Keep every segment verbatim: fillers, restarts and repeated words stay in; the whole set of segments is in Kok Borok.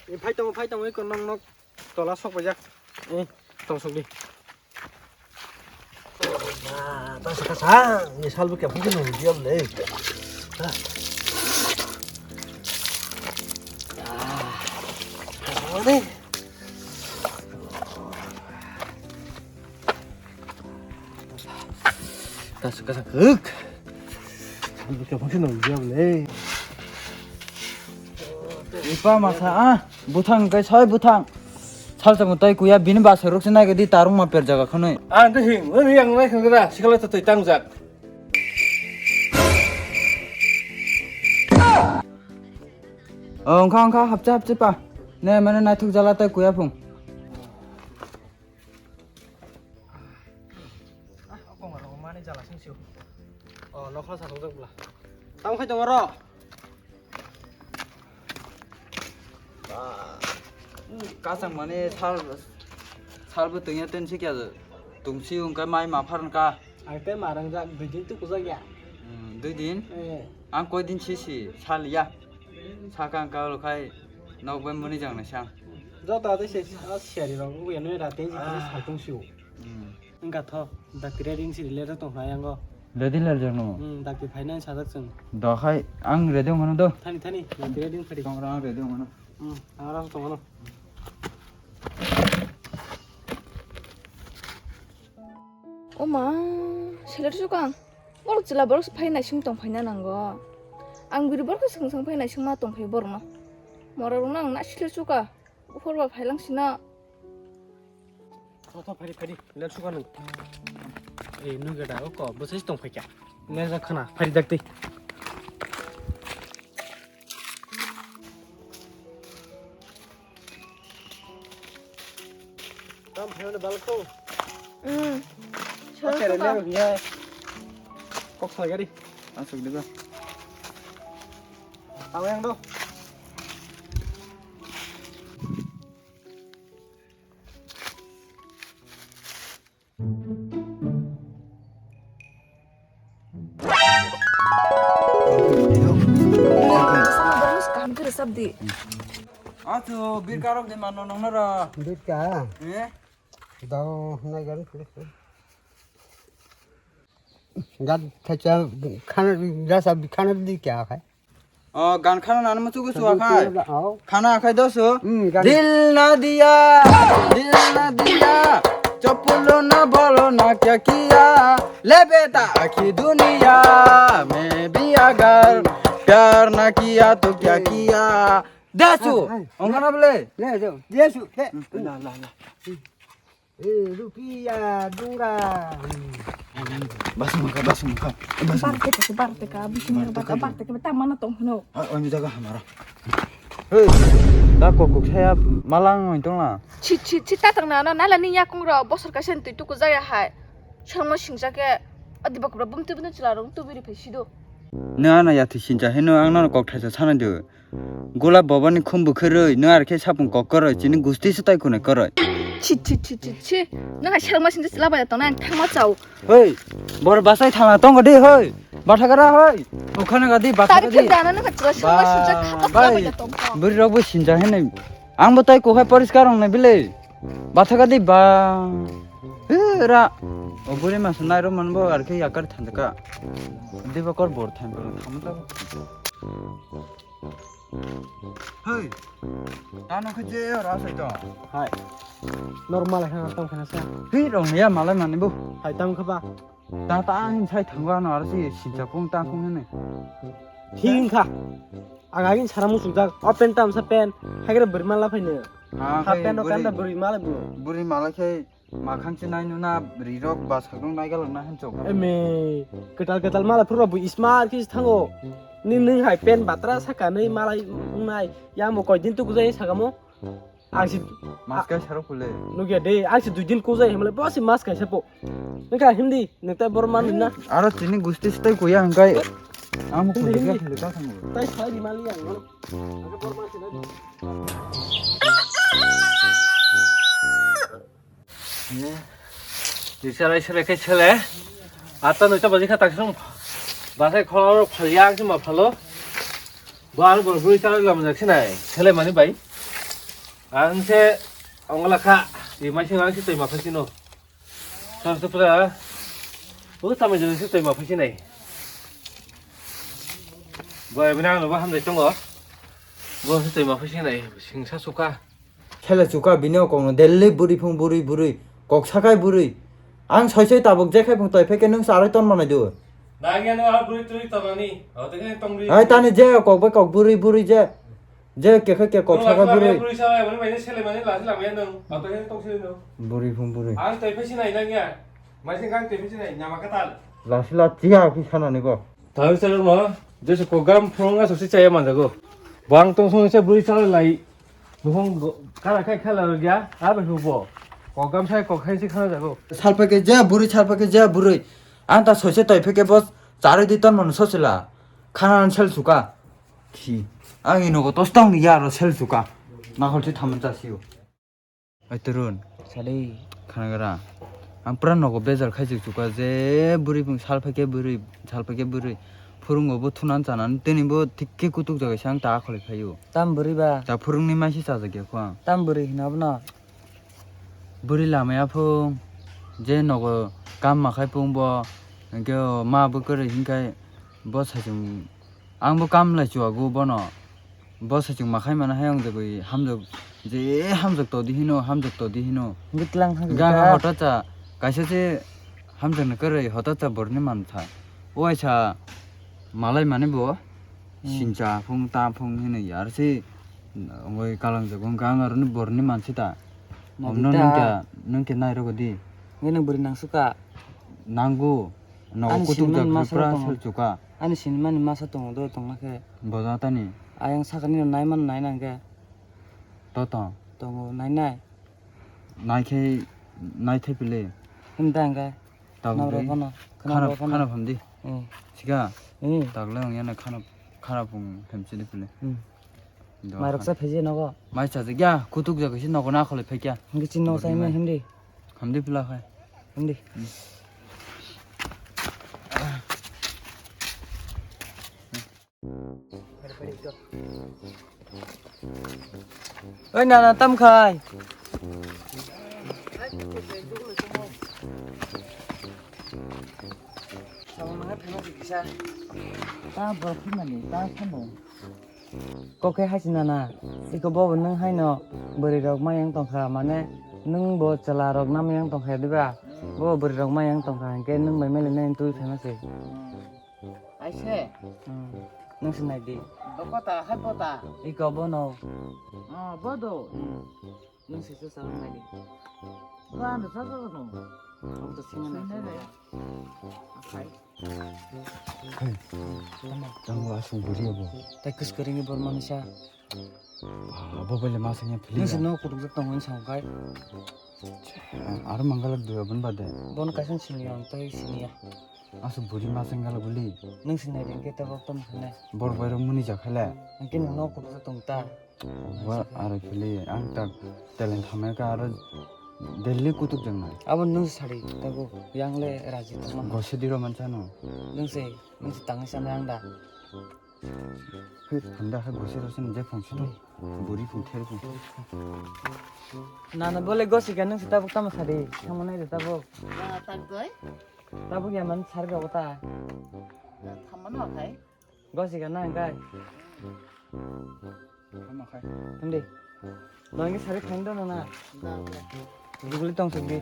Phai tongo, phai tongo, eko nok nok tola sok paijak. Eh, tong sok di. Ah, ta sa sa, ni salbu khe phungsi nung dia le. Ah. Ah, ni. Kasa kasa kuk. Sampai kapan sih nol jam le? Ipa masa ah, buthang kai soi buthang. Sal sa mutai kuya bini basa ruk sinai gadi tarung ma per jaga khanoi. Ah, ante hing, ante yang nai khangda, sikala ta tai tang jak. Oh, ongkha ongkha hapcha hapcha pa. Ne mane naithok jala tai kuya phung. Ah, o kongma rok mani jala sing sio. O, nokha sa thongjak bwla. Tamo khai tongo ro. Ba, kasang mani sal, salbo tongya ten sikya tongsi ungkai mai ma pharnka. Ang te marang jak dui din tu kujak ya. Hmm, dui din? Eh. Ang koi din sisi sal ya. Sakang kalo khai nok bai muni jang na sang. Joto ate se, se, seri rok ungya nui rate ji kini saltung sio. Hmm. Wngkha tho, dakti ready wngsi rile tong kha yango. Ready ler jang no. Hmm, dakti phaina sajak chwng. Do khai ang ready wngmano do. Thani, thani, dakti ready wngphari. Tong ra ang ready wngmano. Hmm, ang ra tong mano. Oma, seler sukang. Borok chwla borok phai naising tong phaina nango. Ang biri borok swng swng phai naising ma tong phai borokno. Mora rokno ang na seler suka. Uphor ba phailang sina. Tho, tho, phari, phari. Lel suka nung. Eh, nung gada, oko, bo sai tong phai kya. Lel jak khana, phari jak tei. Tam phai ne balko. Hmm. Kok sal tere suka. Lel ya. Kok sal gari. Asuk dega. Tawang do. Kaham khe rwchap di. Achu birka rok de mano nongna ra. Birka? Eh? Dao nai gan. Gan khacha khana jasa khana di kya khai? O gan khana nana muchugo suwa khai. Khana khai doso. Hmm, gan. Dil na diya, dil na diya, chappulo na bolo na kya kiya, le beta akhi duniya mein bhi agar pyar na kiya to kya kiya. Desu, hai, hai. Ongana bole. Le, le, desu, le. Hmm, la, la, la. Eh, rupiah, dunga. Bas mangka, bas mangka. Bas mangka. Bar teka, bar teka, bising bar, bar teka, bar teka, ta mana tong hino. Ah, oh, ini jaga hamara. Hei, da kok kok saya malang oi tong la. Chi, chi, chi, ta tang na, na, nala ni yakung ro, bosor kaisa twi tuku jaya hai. Songma singsa ke, adi bakra bum tu bum tu chila rong tu biri phai sido. Na, na, ya twi sinja hino, ang na kok thaisa sana do. Gula bobani khum bwkhwrwi, nwng arkhe sapung kok kwrwi, chini gusti se tai kunui kwrwi. Chi, chi, chi, chi, chi. Nwng hai selma sindi chwla bai tongna ang thangma chao. Hoi, bor basai thangna tongo de hoi. Bathagara hoi. Okhane gadi bathagadi. Tari khe dana nwng chwla selma sindi khata chwla bai tongkha. Bwrwi rok bo sinja hene. Ang bo tai kuhai poriskar ong nai bile. Bathagadi ba. Hera. O bwrwi masa nai ro man bo arkhe yakar thandaka. Diba kor bor thandaka. Hei, tano khe je ora sai to. Hai. Normal khe tong khana sa. Hei, rong ya malai mani bo. Hai tang kha ba. Ta ta ang sai thango ano aro si sincha pung ta pung hene. Thing kha. Aga gin sara musuk jak. Open tam sa pen. Hagre beri mala phaine. Ha, ha, pen o kanda beri mala bu. Beri mala khe. Makhang se nai nuna rirok ba sakrung nai galak na hanchok. Eme, kwtal kwtal mala phuru bo smart khe thango. Ni nwng hai pen batra saka nai malai nai. Yamo koi din tu gujai sagamo. Ang si mas kai sarok pule. Nugya de, ang si dui din kujai hemle bo si mas kai sapo. Nungka hindi, neta bor man na. Aro tini gusti stai kuya angkai. Ang hindi, hindi. Tai sai di mali ang. Aga bor man si na. Di selai selai khe sele. Atta noita baji kha taksong. Basai kholo phaliya ang sima phalo. Bo ang bor buri chalai lam jak sinai. Sele mani bai. Ang se ongla kha, si mai sing ang se twi ma phai sino. Sam se pura. O tamo jani se twi ma phai sinai. Bo ebini ang no ba hamjai tongo. Bo se twi ma phai sinai, sing sa suka. Sele suka bini o kokno daily buri phung buri buri. Kok sakai buri. Ang soi soi tabuk je khai phung toi pheke nung sarai ton manai du. Nang ya no ha buri turi tonani. O te khai tong ri. Ai tani je kok bai kok buri buri je. Je kekhe ke kok saka buri. Buri saka buri mai sele mani lasi lamaya nung. Apa yang tong sini nung. Buri phung buri. Ang tei pesi nai nang ya. Mai sing kang tei pesi nai nama katal. Lasi la tia ki sana ni bo. Tahu saya lo. Jese kok gam phung aso si chaya manjago. Bang tong song se buri sala lai. Nuhung kara khai khala ya. Apa hubo. Kok gam sai kok khai si khala jago. Salpa ke je buri salpa ke je buri. Anta soise toi pheke bos chari di ton manu sosila. Khana sel suka. Khi, ang ino ko tos tong ya ro sel suka. Nakol si thaman ta siu. Ai turun. Sali. Khana gara. Ang pura nogo bezar khai sik suka je buri bung sal phake buri, sal phake buri. Phurungo bo thunan chanan tini bo thikke kutuk jaga sang ta kholi phayu. Tam buri ba. Ta phurung ni maisi chajak ya kho ang. Tam buri hino bono. Buri lamaya phung je nogo kam ma khai phung bo, hingke o ma bo kwrwi hinkhai bo sachung, ang bo kam lai chuwago bono, bo sachung ma khai mano hai ang jagwi hamjak, je hamjak todi hino, hamjak todi hino. Hingke tlang thang ga ga ta. Hota cha, kaisa se hamjakna kwrwi hota cha borni mantha, o waisa malai mani bo. Hmm. Sincha phung ta phung hinwi ar se wngwi kalangjak wngkha ang aroni borni mansi ta. Nadi omno ta. Nungkhe, nungkhe nairogo di. Nge nang bwrwi nangsuka. Nanggo. Nogo ani kutuk sinimani jak masa pura tongo. Sel chuka. Ani sinimani masa tongo do tongna khe. Boja tani. Ayang sakani no nai mano nai nang khe. To tong. Tongo nai nai. Nai khe, nai thai pili. Him ta hingkhe. Tabuk nabra dei. Phano, khana, khana phano. Khana phamdi. Hmm. Sika. Hmm. Tagle wng yana khana, khana phung phemchini pili. Hmm. Do mairok kha. Sa pheje nogo. Mai chajak ya, kutuk jak si nogo na khole phekya. Hingke chin no sai me himdi. Hamdi pila khai. Himdi. Hmm. Oi nana tam khai. Ta borok phimani ta samo. Kokhe hai si nana. Iko bobo nwng haino bwrwi rok mayang tongkha mane nwng bo chwla rok na mayang tongkha diba? Bo bwrwi rok mayang tongkha hinkhe nwng bai meli nai twi phaima se. Aise. Hmm. Nung se nai di. Bo kota, hai bota. Iko bono. Oh, bodo. Hmm. Nung se se sa nai di. Ba no sa sa no. Ang to singa na. Singa na. Akai. Hey. Tama. Tang wa sung buri bo. Tai kus kering bor manisa. Ah, bo bele ma sanya phili. Nung se ya. No kutuk jak tong sa kai. Aro mangala dua bun bade. Bon kaisa sini ang tai sini ya. Asu buri ma senggal buli. Nung sinai ring ke tabok tom khane. Bor boiro muni jakhale. Angke nung nok kutuk tong ta. Wa aro phili ang tak talent hamai ka aro Delhi kutuk jang nai. Abo nung sari tago yang le raji tong ma. Gosi diro manchano. Nung se, nung se tangni sana ang da. Hei, handa ha gosi rosin je phung sini. Buri phung ther phung. Nana bole gosi ka nung se tabok tamo sari. Tamo nai de tabok. Ah, tak doi. Tabuk ya man sar ga wata. Thamma no khai. Gosi ga nang kai. Thamma khai. Hindi. Nang sari khain do na. Dugli tong sik di.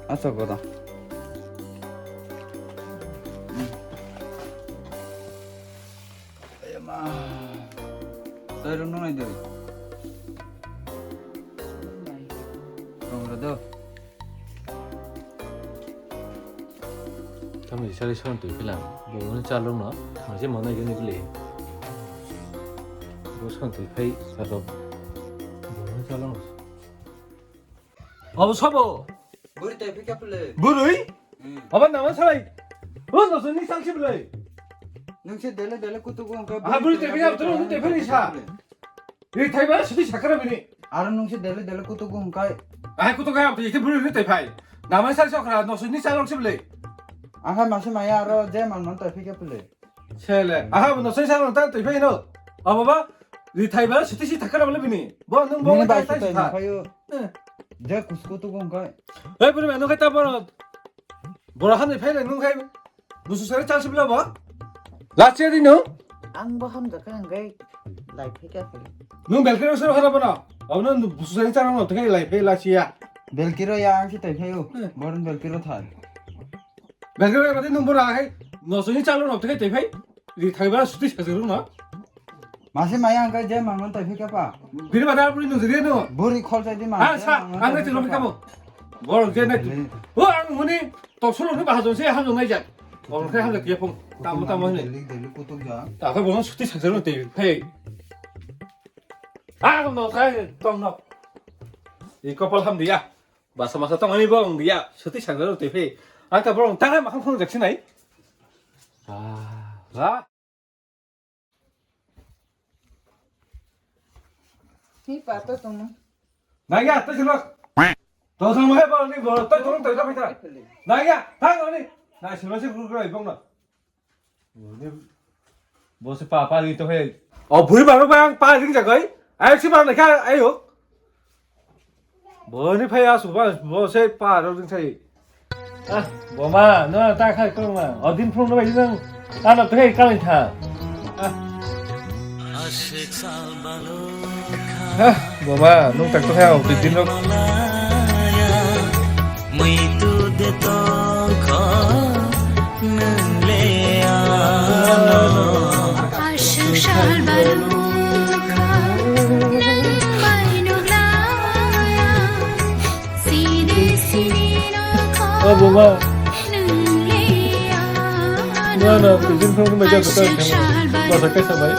Acha, boda. Ayama. Tei rung nung nai doi. Rung ra do. Tamo sari son tui pilang. Bo no chalung no. Masi mo nai gani pili. Bo son tui phai sa do. Bo no chalung. Obo sobo? Buri tei phika phle. Buri? Hmm. Obo nama salai. O no sini salsi bwlai. Nung se dele dele kutugo hwnkhe. Aha, buri tei phika phle, nung tei phika sa. Ri thai ba sidi sakara bini. Aro nung se dele dele kutugo hwnkhe. Aha, kutugo ha, tei buri ri tei phai. Nama salsi okra, no sini salsi bwlai. Aha, mase maya aro je man man tei phika phle. Sele. Aha, bo no sai sa ta tei phai no. Abo ba, ri thai ba siti si thakara bole bini. Bo nung bo nini bai bai si tai tai sa. Phayo. Eh. Je kusko to gong kai. Ei, bini no kai ta boro. Boro han phai le nung kai. Busu sare chal sibla ba. Last year no. Ang bo ham ga kai ang kai. Lai phai ka phai. Nung belkiro sero hara bana. Abo no busu sare chal no te kai lai phai last year. Belkiro ya ang si tai phayo. Eh. Boron belkiro thai. Belkiro ya bati nung bora hai. No sini chal no te kai te phai. Ri thai ba suti sa zero na. Mase maya ang kai je mangon tai phika pa. Bini badar buri nung zire no. Buri khol sai di ma. Ah, sa, ang kai tilo phika mo. Bor je na. O ang muni tok solo ni bahas se ham jong nai jak. Bor kai ham jak ye phong. Tamo tamo ni. Delhi, Delhi kutuk ja. Ta ka bor suti sa zero te phai. Ah, no sai tong no. I kopal ham dia. Basa masa tong ani bong dia. Suti sa zero te phai. Ang ka bor ta ma khang khang jak sinai. Ah, ha. Ni pa to tong. Naiya, to silo. To tong mai ba ni bo, to tong to ta pita. Naiya, thang ni. Nai silo se guru guru ibong na. Bo se pa pa ni to he. O buri ba ba pa ring jagai. Ai si ba na ka ayo. Boni phai asuk ba, bo se pa ro ding sai. Ah, boma, no ta khai kong ma. O din phung no bai nang. Ano to khai kalin tha. Ah. Ah, boma, nung tak to khai o din rok. Muitu de tongkho. Aswk sal balukha, nwng bai nuglaya, side side nokho. O buma. Nwng leya no. No, no, pijin phone mai jago ta. Aswk sal balukha. Basa kaisa bai.